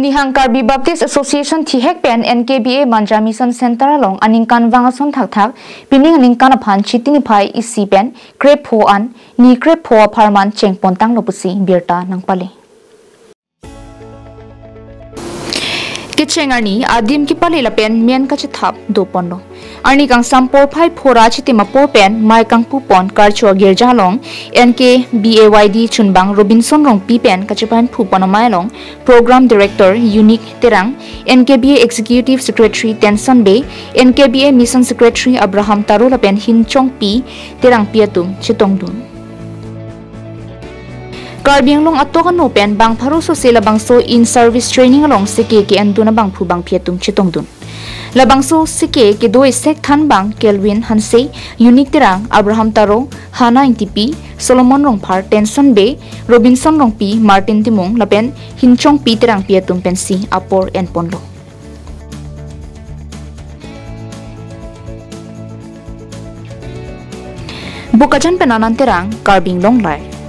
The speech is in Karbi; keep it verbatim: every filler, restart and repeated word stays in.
Nihang Karbi Baptist Association thihek pen N K B A Manja Mission Center along aningkanvang ason thakthak pining aningkan aphan Chiti niphai isi pen krepho an ni krepho apharman chengpontanglo pusi birta nangpale. Kecheng arni adim kepale lapen men kachethap doponlo. Arni kangsam porphai phora chitim apor pen mei kangpupon Karcho Agirja along N K B A Y D chunbang Robinson Rongpi pen kachepainphupon amei along Program Director Unique Terang, N K B A Executive Secretary Tenson Bey, N K B A Mission Secretary Abraham Taro lapen Hinchongpi Terangpi atum chetongdun. Karbi Anglong atok ano pen bang pharo sose labangso in service training along seke ke-endun abangphu bangphi atum chetongdun. Labangso seke kedo isek thanbang Kelvin Hanse, Unique Terang, Abraham Taro, Hana Ingtipi, Solomon Rongphar, Tenson Bey, Robinson Rongpi, Martin Timung lapen Hinchongpi Terangpi atum pensi apor enponlo. Bokajan pen Anand Terang, Karbi Anglong Live.